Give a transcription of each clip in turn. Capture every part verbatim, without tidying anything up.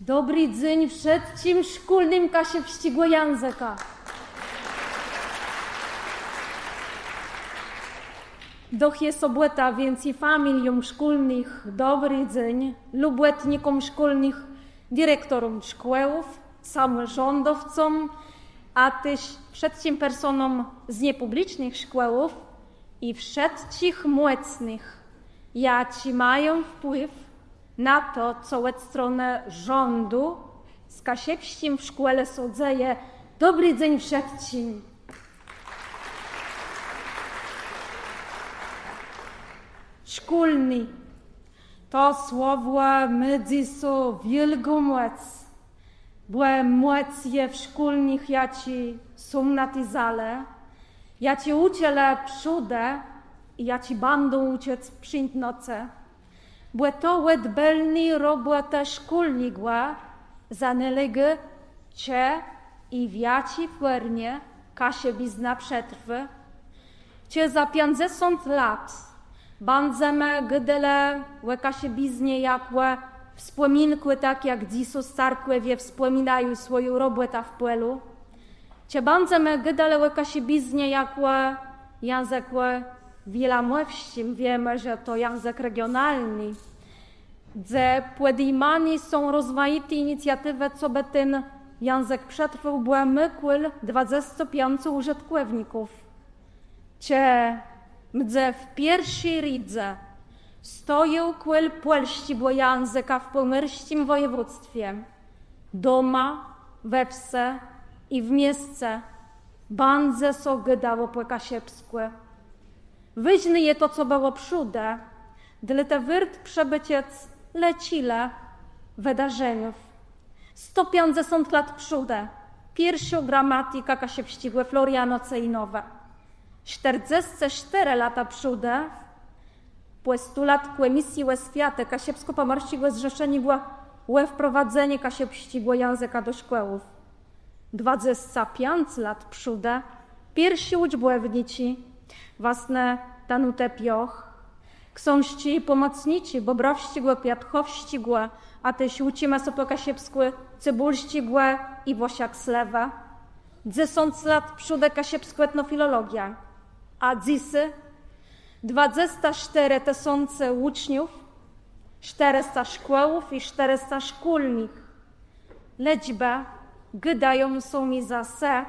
Dobri dzéń wszëtczim szkólnym kaszëbsczégò jãzëka. Doch je sobòta, wiãc i familióm szkólnëch dobri dzéń, lubòtnikóm szkólnëch, direktoróm szkòłów, samòrządowcóm, a téż wszëtczim personóm z niepùblicznëch szkòłów i wszëtczich mòcnëch, jaczi mają wpłiw na to, co òd stronë rządu z kaszëbsczim w szkòle sã dzeje. Dobri dzéń wszëtczim. Szkólny. To słowò mô dzysô wiôlgą mòc, bò mòc je w szkólnëch, jaczi są na ti zalë, jaczi ùczëlë przódë i jaczi bãdą ùczëc w przińdnoce. Bò to òd bëlny robòtë szkólnégò zanôlégô, czë i w jaczi fòrmie kaszëbizna przetrwô. Czë za piãcdzesąt lat bãdzemë gôdelë ò kaszëbiznie jakò ò wspòminkù, tak jak dzysô starkòwie wspòminają swòjã robòtã w pòlu? Czë bãdzemë gôdelë ò kaszëbiznie jakò ò jãzëkù wielamòwsczim? Wiémë, że to jãzëk regionalny, dze pòdjimané są rozmajité inicjatiwë, cobë ten jãzëk przetrwôł, bò mô kòl dwadzesce piãc ùżëtkòwników. Czë mdze w pierszi rédze stojôł kòl pòlsczégò jãzëka w pòmòrsczim wòjewództwie, doma, we wsë i w miesce, bãdze sã gôdało pò kaszëbskù. Wôżné je to, co bëło przódë, dlôte wôrt przëbôczëc le czile wëdarzeniów. Sto piãcdzesąt lat przódë, pierszô gramatika kaszëbsczégò Floriano Cejnowé. Sztërdzescë sztërë lata przódë, pòstulat Kòmisji Òswiatë Kaszëbskò-Pòmòrsczégò Zrzeszeniô ò wprowadzenié kaszëbsczégò jãzëka do szkòłów. Dwadzesce piãc lat przódë, pierszi ùczbòwniczi, wastnô Danutë Pioch, ksążczi pòmòcniczé Bòbrowsczégò, Kwiatkòwsczégò, a téż Ùczimë sã pò kaszëbskù Cybùlsczégò i Włosak Slewë. Dzesãc lat przódë kaszëbskô etnofilologiô, a dzysô dwadzesce sztërë tësące ùczniów, sztërësta szkòłów i sztërësta szkólnëch. Lëczbë gôdają same za se,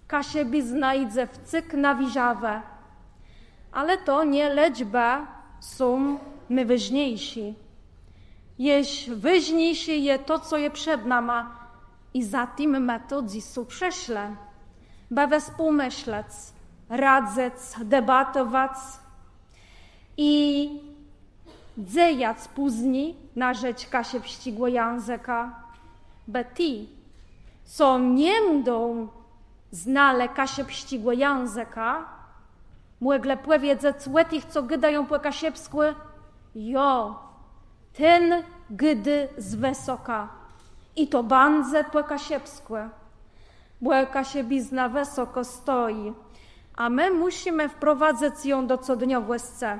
kaszëbizna jidze wcyg na wëżawã. Ale to nié lëczbë są nôwôżniészé. Jesz wôżniészé je to, co je przed nama, i za tim më tu dzysô przëszlë, bë wespółmëslec, radzëc, debatowac i dzejac pózni na rzecz kaszëbsczégò jãzëka, bë ti, co nie mdą znelë kaszëbsczégò jãzëka, mòglë pòwiedzec ò tëch, co gôdają pò kaszëbskù: jo, ten gôdô z wësoka. I to bãdze pò kaszëbskù. Bò kaszëbizna wësokò stoji, a më mùszimë wprowadzëc jã do codniowòscë,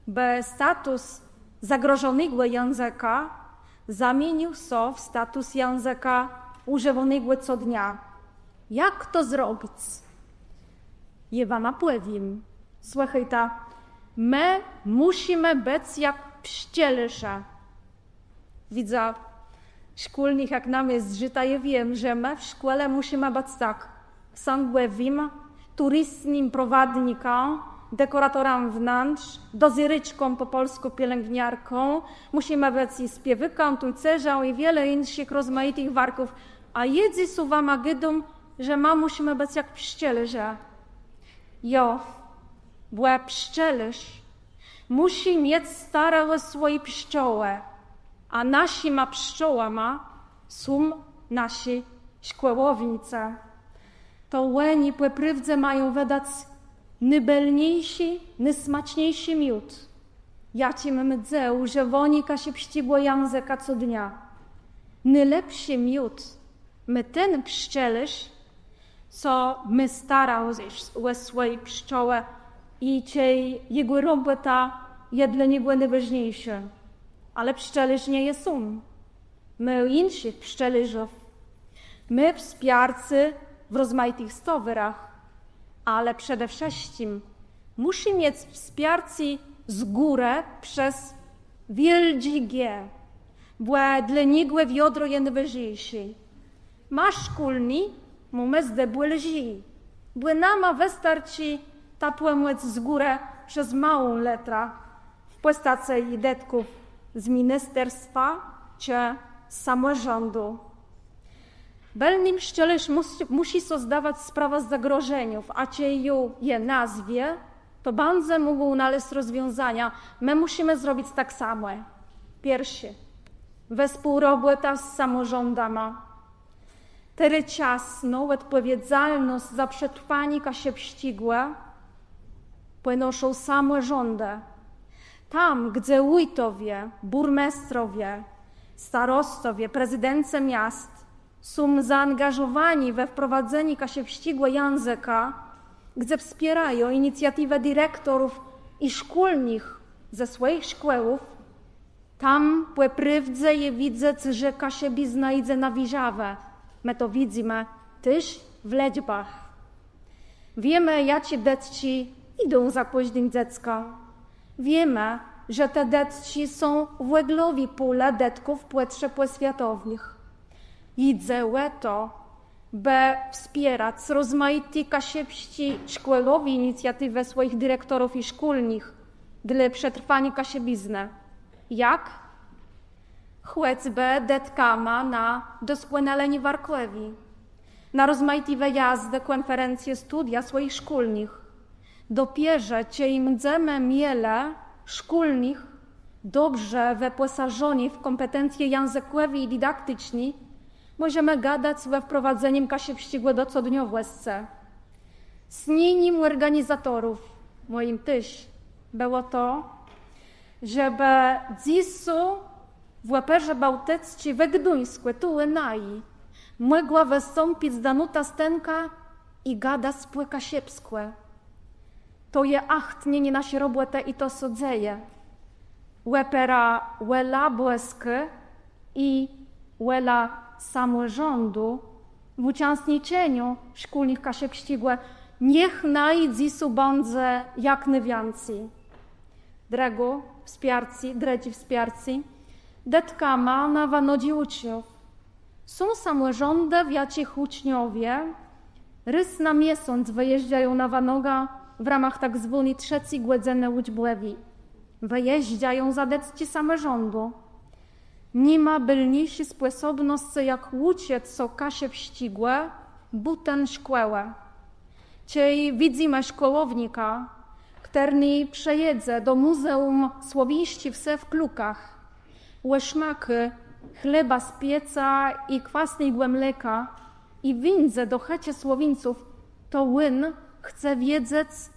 bë status zagrożonégò jãzëka zamienił sã w status jãzëka ùżiwónégò co dnia. Jak to zrobic? Jô wama pòwiém. Słëchôjta, më mùszimë bëc jak pszczelôrze. Widzã szkólnëch, jak na mie zdrzita, jô wiém, że më w szkòle mùszimë bëc tak ksãgòwim, turistczim prowadnikã, dekòratorã wnãtrz, dozérką, pò pòlskù pielãgniarką, mùszimë bëc i spiéwôkã, tuńcerzã i wiele jinszich rozmajitëch warków. A jô dzysô wama gôdóm, że ma mùszimë bëc jak pszczelôrze. Jo, bò pszczelôrz mùszi miec starã ò swòje pszczołë, a naszima pszczołama są naszi szkòłownicë. To òni pò prôwdze mają wëdac nôbëlniészi, nôsmaczniészi miód, jaczi mdze ùżiwóny kaszëbsczégò jãzëka co dnia. Nôlepszi miód mô ten pszczelôrz, co mô starã ò, ò swòje pszczołë i czej jegò robòta je dlô niegò nôwôżniészô. Ale pszczelôrz nie je sóm. Më jinszich pszczelarzów. Më wspiarcé w rozmajitëch stowôrach, ale przede wszëtczim mùszi miec wspiarcé z górë przez wiôldżé G, bò dlô niegò wiodro je nôwôżniészé. Ma szkólny, mù mést bòlżi, bò nama wëstarczi ta pòmòc z górë przez môłą lëtrã w pòstacë dëtków z ministerstwa czë z samòrządu. Bëlny pszczelôrz mùs-, mùszi so zdawac sprawã z zagrożeniów, a czej ju je nazwie, to bãdze mógł nalezc rozwiązania. Më mùszimë zrobic tak samò. Pierszé. Wespółrobòta z samòrządama. Terôczasną òdpòwiedzalnosc za przetrwanié kaszëbsczégò pònoszą samòrządë. Tam, gdze wójtowie, bùrméstrowie, starostowie, prezydencë miast są zaangażowóny we wprowadzenié kaszëbsczégò jãzëka, gdze wspiérają inicjatiwã direktorów i szkólnëch ze swòjich szkòłów, tam pò prôwdze je widzec, że kaszëbizna jidze na wëżawã. Më to widzymë téż w lëczbach. Wiémë, jaczé dëtczi jidą za kòżdim dzeckã. Wiémë, że te dëtczi są w òglowim pùlu dëtków pòtrzébòswiatowëch. Jidze ò to, bë wspierac rozmajité kaszëbsczé szkòłowé inicjatiwë swòjich direktorów i szkólnëch dlô przetrwaniô kaszëbiznë. Jak? Chòcbë dëtkama na doskònalenié warkòwiô, na rozmajité wëjazdë, kònferencje, studia swòjich szkólnëch. Dopiérze czej mdzemë mielë szkólnëch dobrze wëpòsażonëch w kòmpetencje jãzëkòwé i didakticzné, mòżemë gadac ò wprowadzenim kaszëbsczégò do codniowòscë. Sniénim òrganizatorów, mòjim téż, bëło to, żebë dzysô w Òperze Bôłticczi we Gduńskù, tu ù naju, mògła wëstąpic Danuta Stenka i gadac pò kaszëbskù. To je achtnienié naszi robòtë i to sã dzeje. Òpera Òla Bòskô i Òla Samòrządu w ùczãstniczenim szkólnëch kaszëbsczégò niech naju dzysô bãdze jak nôwiãcy. Drëgô wspiarcé, drëdżé wspiarcé. Dëtkama na wanodżi ùczniów. Są samòrządë, w jaczich ùczniowie rôz na miesąc wëjéżdżają na wanogã w ramach tak zwóny trzecy gòdzënë ùczbòwi. Wëjéżdżają za dëtczi samòrządu. Ni ma bëlniészi spòsobnoscë, jak ùczëc sã kaszëbsczégò bùten szkòłë. Czej widzymë szkòłownika, chtëren przëjedze do Mùzeùm Słowińsczi Wsë w Klukach, òsmakô chleba z pieca i kwasnégò mléka i wińdze do chëczë Słowińców, to òn chce wiedzec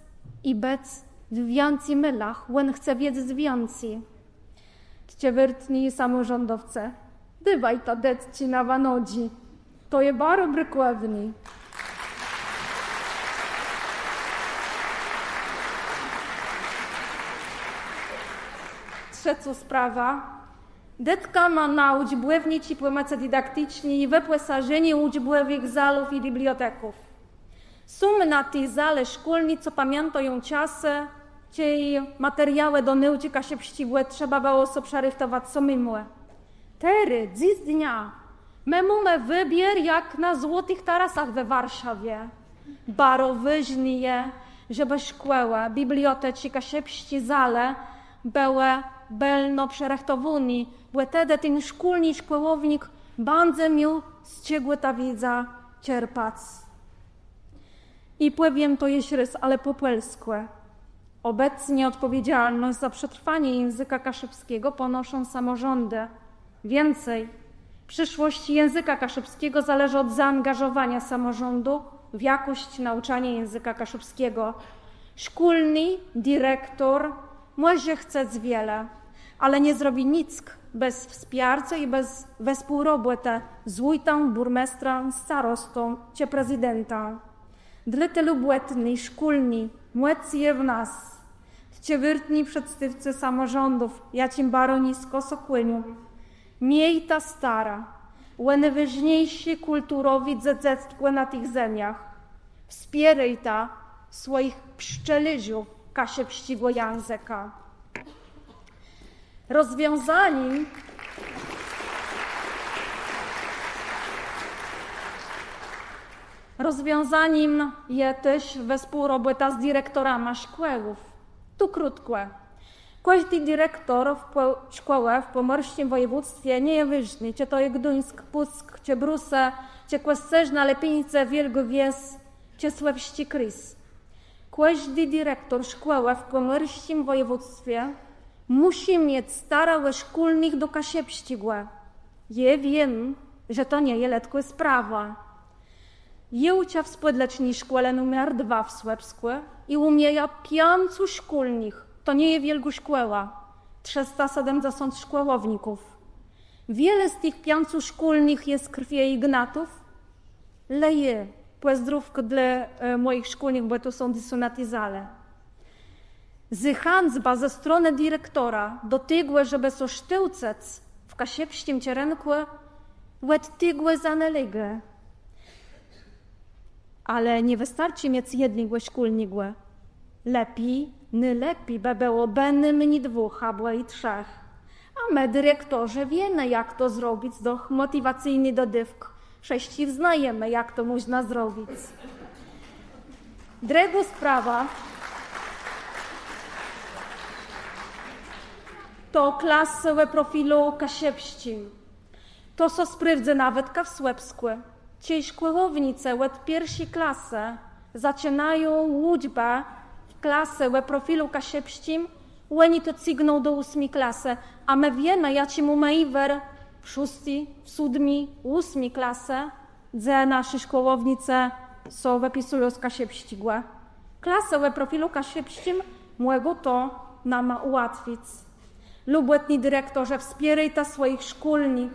i bëc w wiãcy môlach, òn chce wiedzec wiãcy. Tczëwôrtny samòrządowcë, dôwôjta dëtczi na wanodżi. To je baro brëkòwné. Trzecô sprawa. Dëtkama na ùczbòwniczi pòmòcë didakticzny i wëpòsażenié ùczbòwëch zalów i biblioteków. Są na te zalë szkólny, co pamiãtają czasë, czej materiałë do nôùczi kaszëbsczégò trzeba bëło so przërëchtowac samémù. Terô, dzysdnia, më mómë wëbiér jak na złotëch tarasach we Warszawie. Baro wôżné je, żebë szkòłë, biblioteczi, kaszëbsczé zalë bëłë bëlno przërëchtowóné, bò tedë ten szkólny, szkòłownik bãdze miôł z czegò tã wiédzã czerpac. I pòwiém to jesz rôz, ale pò pòlskù. Òbecnie òdpòwiedzalnosc za przetrwanié jãzëka kaszëbsczégò pònoszą samòrządë. Wicy, przëszłosc jãzëka kaszëbsczégò zależi òd zaangażowaniô samòrządu w jakòsc naùczaniô jãzëka kaszëbsczégò. Szkólny, direktor mòże chcec wiele, ale nie zrobi nick bez wspiarcô i bez wespółrobòtë z wójtã, bùrméstrã, starostą czë prezydentã. Dlôte lubòtny, szkólny, mòc je w nas. Tczëwôrtny przedstôwcë samòrządów, jaczim baro niskò sã kłónióm. Miejta starã ò nôwôżniészé kùlturowé dzedzëctwò na tëch zemiach. Wspiérôjta swòjich pszczelarzów kaszëbsczégò jãzëka. Rozwiązanim, rozwiązanim je téż wespółrobòta z direktorama szkòłów. Tu krótkò. Kòżdi direktor w pò-, szkòłë w pòmòrsczim wòjewództwie, nie je wôżné, czë to je Gduńsk, Pùck, czë Brusë, czë Kòscérzna, Lëpińce, Wiôlgô Wies, czë Słëpsczi Kréz. Kòżdi direktor szkòłë w pòmòrsczim wòjewództwie mùszi miec starã ò szkólnëch do kaszëbsczégò. Jô wiém, że to nie je letkô sprawa. Jô ùczã w spòdleczny szkòle numer dwa w Słëpskù i ù mie je piãcu szkólnëch. To nie je wiôlgô szkòła. Trzësta sétmëdzesąt szkòłowników. Wiele z tëch piãcu szkólnëch je z krwie Ignatów, le je, pòzdrówk dlô, e, mòjich szkólnëch, bò tu są dzysô na ti zalë. Zachãcba ze stronë direktora do tegò, żebë sã sztôłcëc w kaszëbsczim czerënkù, òd tegò zanôlégô. Ale nie wëstarczi miec jednégò szkólnégò. Lepi, nôlepi bë bëło bënômni dwùch abò i trzech. A më, direktorzë, wiémë, jak to zrobic, doch mòtiwacyjny dodôwk. Wszëscë znajemë, jak to mòżna zrobic. Drëgô sprawa to klasë ò profilu kaszëbsczim. To sã sprôwdzô nawetka w Słëpskù. Czej szkòłownicë òd pierszi klasë zaczinają ùczbã w klasë ò profilu kaszëbsczim, òni to cygną do ósmi klasë, a më wiémë, jaczi mómë jiwer w szósti, w sódmi, ósmi klasë, dze naszi szkòłownicë sã wëpisëją z kaszëbsczégò. Klasë ò profilu kaszëbsczim mògą to nama ùłatwic. Lubòtny direktorze, wspiérôjta swòjich szkólnëch.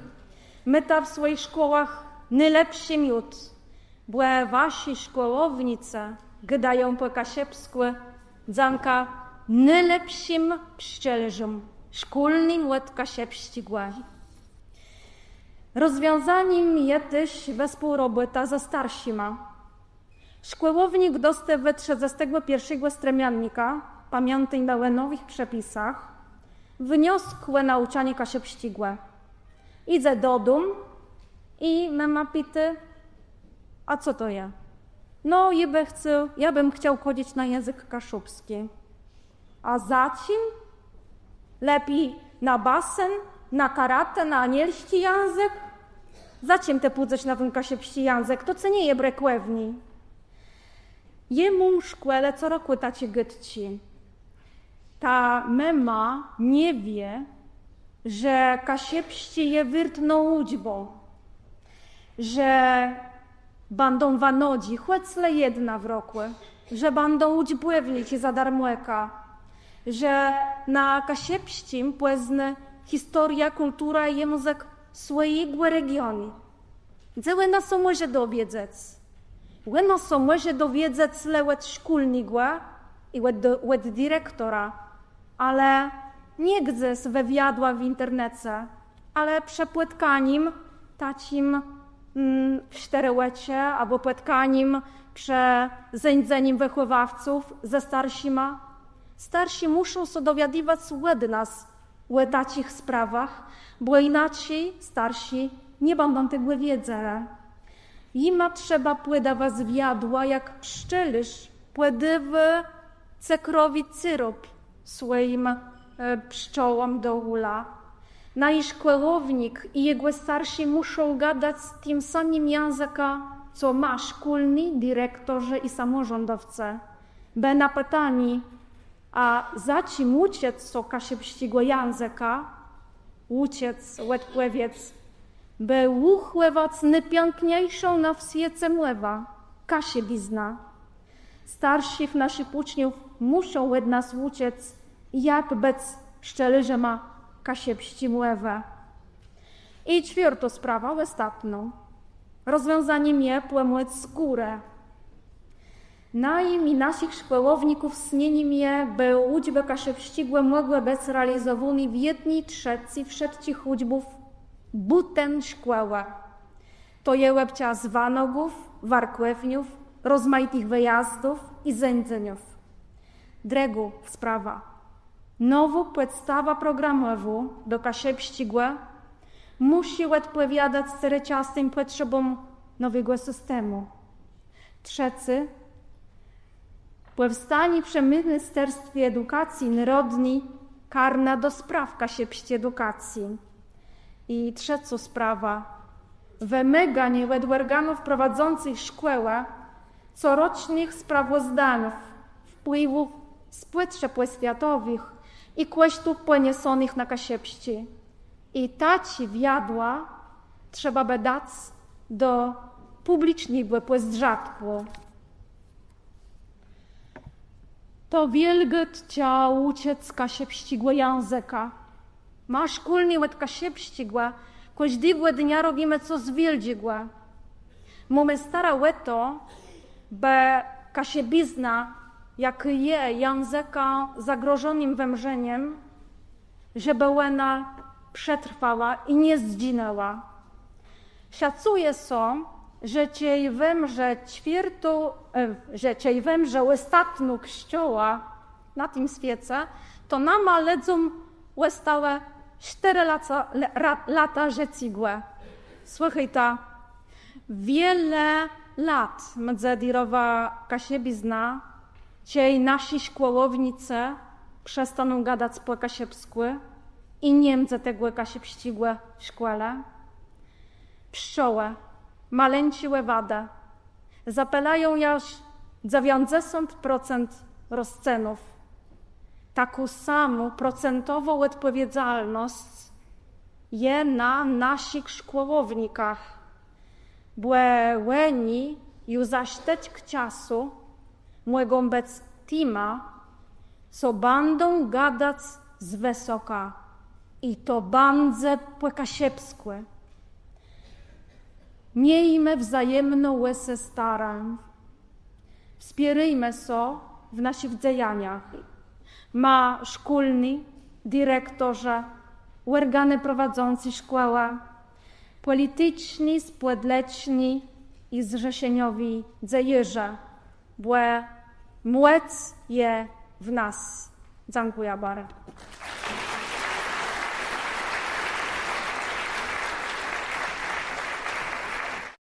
Môta w swòjich szkòłach nôlepszi miód, bò waszé szkòłownice gôdają pò kaszëbskù dzãka nôlepszim pszczelarzóm, szkólnym òd kaszëbsczégò. Rozwiązanim je téż wespółrobòta ze starszima. Szkòłownik dostôwô trzëdzestégò pierszégò strëmiannika, pamiãtôjmë ò nowëch przepisach, wniosk ò naùczanié kaszëbsczégò. Jidze do dóm i mëma pitô: „A co to je?” „No, jô bë chcôł, jô bëm chcôł chòdzëc na jãzëk kaszëbsczi.” „A za czim? Lepi na basen, na karate, na anielsczi jãzëk? Za czim të pùdzesz na ten kaszëbsczi jãzëk? To cë nie je brëkòwné.” Jô móm w szkòle co rokù taczé gôdczi. Ta mëma nie wié, że kaszëbsczi je wôrtną ùczbą, że bãdą wanodżi, chòc le jedna w rokù, że bãdą ùczbòwniczi za darmòka, że na kaszëbsczim pòznô historiã, kùlturã, jãzëk swòjégò regionu. Dze òna sã mòże dowiedzec? Òna sã mòże dowiedzec le òd szkólnégò i òd, òd direktora, ale nié gdzes we wiadłach w internece, ale przë pòtkanim taczim, mm, w sztërë òczë, abò pòtkanim przë zéńdzenim wëchòwawców ze starszima. Starszi mùszą sã dowiadëwac òd nas ò taczich sprawach, bò jinaczi starszi nie bãdą tegò wiedzelë. Jima trzeba pòdawac wiadła, jak pszczelôrz pòdôwô cëkrowi syrop swòjim, e, pszczołóm do ùla. Naji szkòłownik i jegò starszi mùszą gadac tim samim jãzëkã, co ma szkólny, direktorzë i samòrządowcë. Bò na pitanié: „A za czim ùczëc sã kaszëbsczégò jãzëka?”, ùczëc òdpòwiedzc: „Bë ùchòwac nôpiãkniészą na swiece mòwã, kaszëbiznã”. Starszich naszich ùczniów mùszą òd nas ùczëc, jak bëc pszczelôrzama kaszëbsczi mòwë. I czwiôrtô sprawa, òstatnô. Rozwiązanim je pòmòc z górë. Najim i naszich szkòłowników snienié je, bë ùczbë kaszëbsczégò mògłë bëc realizowóné w jedny trzecë wszëtczich ùczbów Bùten szkòłë. To je òbczas wanogów, warkòwniów, rozmajitëch wëjazdów i zéńdzeniów. Drëgô sprawa. Nowô pòdstawa programòwô do kaszëbsczégò mùszi òdpòwiadac terôczasnym pòtrzebóm nowégò systemù. Trzecy. Pòwstanié przë Ministerstwie Edukacji Nôrodny karna do sprôw kaszëbsczi edukacji. I trzecô sprawa. Wëmôganié òd òrganów prowadzącëch szkòłë corocznëch sprawòzdaniów wpłiwów z pòtrzeb òswiatowëch i kòsztów pòniesonëch na kaszëbsczi. I taczé wiadła trzeba bë dac do pùblicznégò pòzdrzatkù. To wiôlgô tczema ùczëc kaszëbsczégò jãzëka. Ma szkólny òd kaszëbsczégò kòżdégò dnia robimë cos wiôldżégò. Mómë starã ò to, bë kaszëbizna, jakô je jãzëkã zagrożonym wëmrzenim, żebë òna przetrwała i nie zdżinãła. Szacëje sã, że czej wëmrze czwiôrtô, e, że czej wëmrze òstatnô pszczoła na tim swiece, to nama, lëdzóm, òstałë sztërë lata, le-, ra-, lata żëcégò. Słëchôjta, wiele lat mdze dérowała kaszëbizna, czej naszi szkòłownicë przestóną gadac pò kaszëbskù i nie mdze tegò kaszëbsczégò w szkòle. Pszczołë, malinczi òwadë, zapôlają jaż dzewiãcdzesąt procent roscënów. Taką samą procentową òdpòwiedzalnosc je na naszich szkòłownikach, bò òni ju za sztëczk czasu mògą bëc tima, co bãdą gadac z wësoka, i to bãdze pò kaszëbskù. Miejmë wzajemno ò se starã. Wspiérôjmë sã w naszich dzejaniach. Ma szkólny, direktorze, òrganë prowadzącé szkòłã, pòliticzny, spòleczny i zrzeszeniowé dzejôrze, bò mòc je w nas. Dzãkùjã baro.